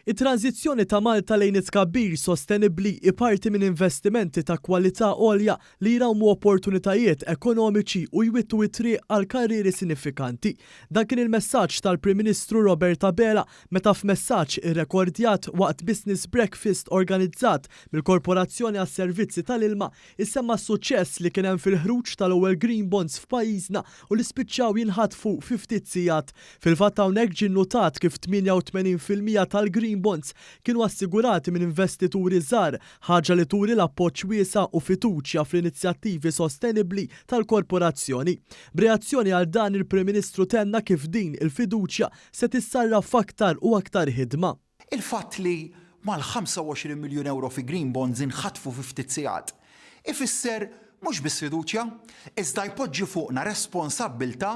It-tranżizzjoni ta' Malta lejn it-tkabbir sostenibbli hi parti minn investimenti ta' kwalità għolja li jrawmu opportunitajiet ekonomiċi u jwittu t-triq għal karrieri sinifikanti. Dan kien il-messaġġ tal-Prim Ministru Robert Abela meta f'messaġġ irrekordjat waqt business breakfast organizzat mill-Korporazzjoni għas-Servizzi tal-Ilma Issemma s-suċċess li kien hemm fil-ħruġ tal-ewwel green bonds f'pajjiżna u li spiċċaw jinħatfu fi ftit sigħat. Fil-fatt hawnhekk ġie nnutat kif 88% tal-green bonds kienu assigurati minn investituri żgħar, ħaġa li turi l-appoġġ wiesa' u fiduċja fl-inizjattivi sostenibbli tal-Korporazzjoni. B'reazzjoni għal dan il-Prim Ministru tenna kif din il-fiduċja se tissarraf f'aktar u aktar ħidma. Il-fatt li mal-25 miljun ewro fi green bonds inħatfu fi ftit sigħat, ifisser mhux biss fiduċja, iżda jpoġġi fuqna responsabbiltà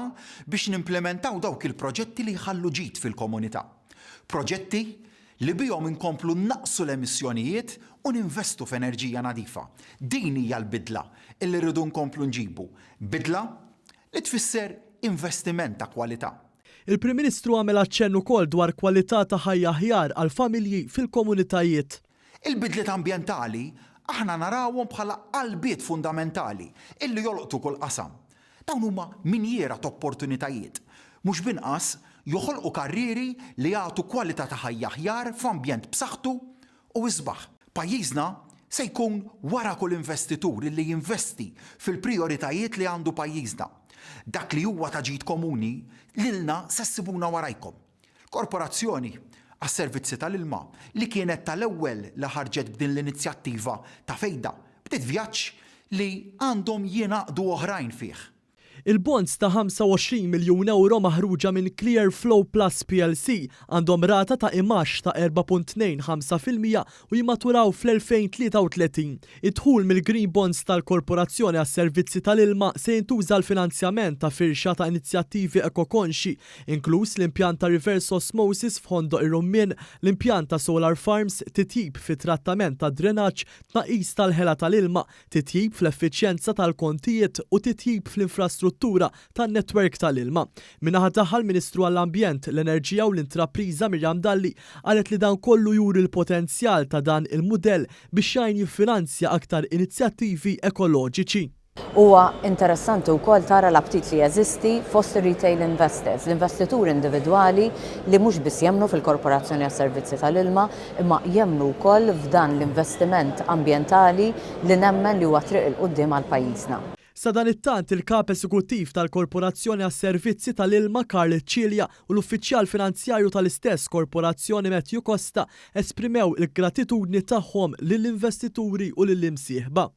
biex nimplimentaw dawk il-proġetti li jħallu ġid fil-komunità. Proġetti li bihom inkomplu nnaqqsu l-emissjonijiet u ninvestu f'enerġija nadifa. Din hija l-bidla li rridu nkomplu nġibu. Bidla li tfisser investiment ta' kwalità. Il-Prim Ministru għamel aċċenn ukoll dwar kwalità ta' ħajja aħjar għall-familji fil-komunitajiet. Il-bidliet ambjentali aħna narawhom bħala qalbiet fundamentali illi jolqtu kull qasam. Dawn huma minjiera t'opportunitajiet. Mhux b'inqas, joħolqu karrieri li jagħtu kwalità ta' ħajja aħjar f'ambjent b'saħħtu u isbaħ. Pajjiżna se jkun wara kull investitur illi jinvesti fil-prijoritajiet li għandu pajjiżna. Dak li huwa ta' ġid komuni, lilna se ssibuna warajkom. L-Korporazzjoni għas-Servizzi tal-Ilma, li kienet tal-ewwel li ħarġet b'din l-inizjattiva ta' fejda, bdiet vjaġġ li għandhom jingħaqdu oħrajn fih. Il-bonds ta' 25 miljun ewro maħruġa minn Clear Flow Plus plc għandhom rata ta' imgħax ta' 4.25% u jimmaturaw fl-2033. Id-dħul mill-green bonds tal-Korporazzjoni għas-Servizzi tal-Ilma se jintuża għall-finanzjament ta' firxa ta' inizjattivi ekokonxji, inkluż l-impjant ta' reverse osmosis f'Ħondoq ir-Rummien, l-impjant ta' solar farms, titjib fit-trattament tad-drenaġġ, tnaqqis tal-ħela tal-ilma, titjib fl-effiċjenza tal-kontijiet u titjib fl-infrastruttura tan-netwerk tal-ilma. Min-naħa tagħha l-Ministru għall-Ambjent, l-Enerġija u l-Intrapriża Miriam Dalli qalet li dan kollu juri l-potenzjal ta' dan il-mudell biex jgħin jiffinanzja aktar inizjattivi ekoloġiċi. Huwa interessanti wkoll tara l-aptit li jeżisti fost ir-retail investors, l-investituri individwali li mhux biss jemmnu fil-Korporazzjoni għas-Servizzi tal-Ilma imma jemmnu wkoll f'dan l-investiment ambjentali li nemmen li huwa triq 'il quddiem għal pajjiżna. Sadanittant, il-Kap Esekuttiv tal-Korporazzjoni għas-Servizzi tal-Ilma Karl Cilia u l-Uffiċjal Finanzjarju tal-istess Korporazzjoni Matthew Costa esprimew il-gratitudni tagħhom lill-investituri u lill-imsieħba.